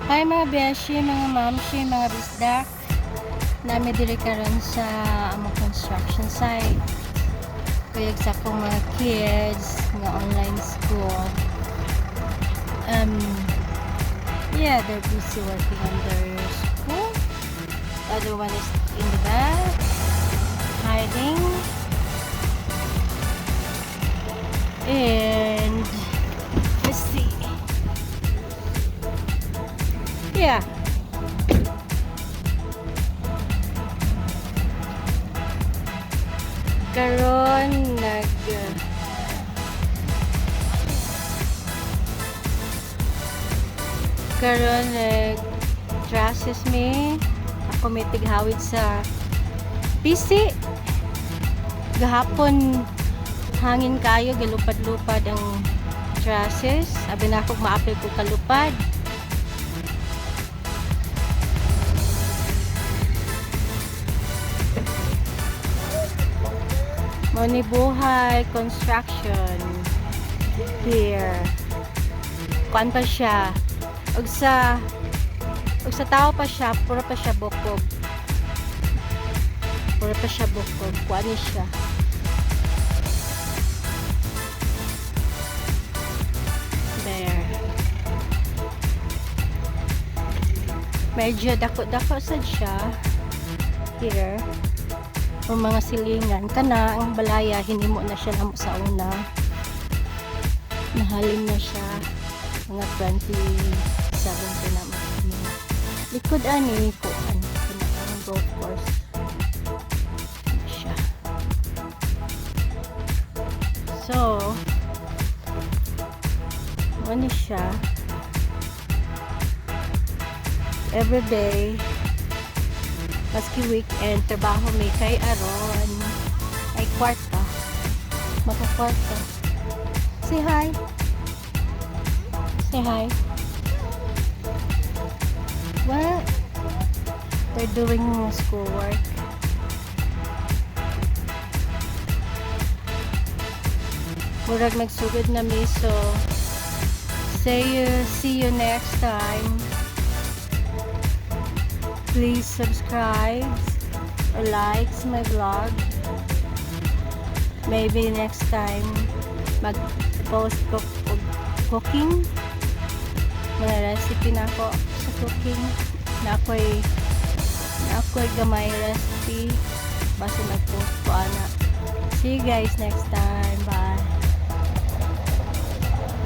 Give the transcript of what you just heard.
Hi, mga beshi, mga mamshi, mga bisdak. Naa mi diri karon sa among construction site. Kuyog sa akong mga kids nga online school. Yeah, they're busy working on their school. The other one is in the back, hiding. And let's see. Yeah. Karon nag karon nag trusses mi. Ako may tighawid sa PC. Gahapon hangin kayo, galupad-lupad ang trusses. Abi na ako maapil ko kalupad. Mao ni buhay construction here. Kuan pa siya. Ug sa tao pa siya, puro pa siya bukog. Puro pa siya bukog. Kuan ni siya. There. Medyo dako-dako sad siya. Here. O mga silingan kana ang balaya, hinimo na siya namo sa una, nahalin na siya mga 27 na mo. Likod ani, kuan kana, ang golf course siya. So ano siya, everyday maski weekend, trabaho may kay aron ay kwarta, makakwarta. Say hi, say hi. What they're doing, schoolwork. Murag nagsugod na mi, so see you next time. Please subscribe or likes my vlog. Maybe next time mag-post ko og cooking, mga recipe na ako sa cooking na ako'y gamay recipe, basta nag-post ko ana. See you guys next time. Bye.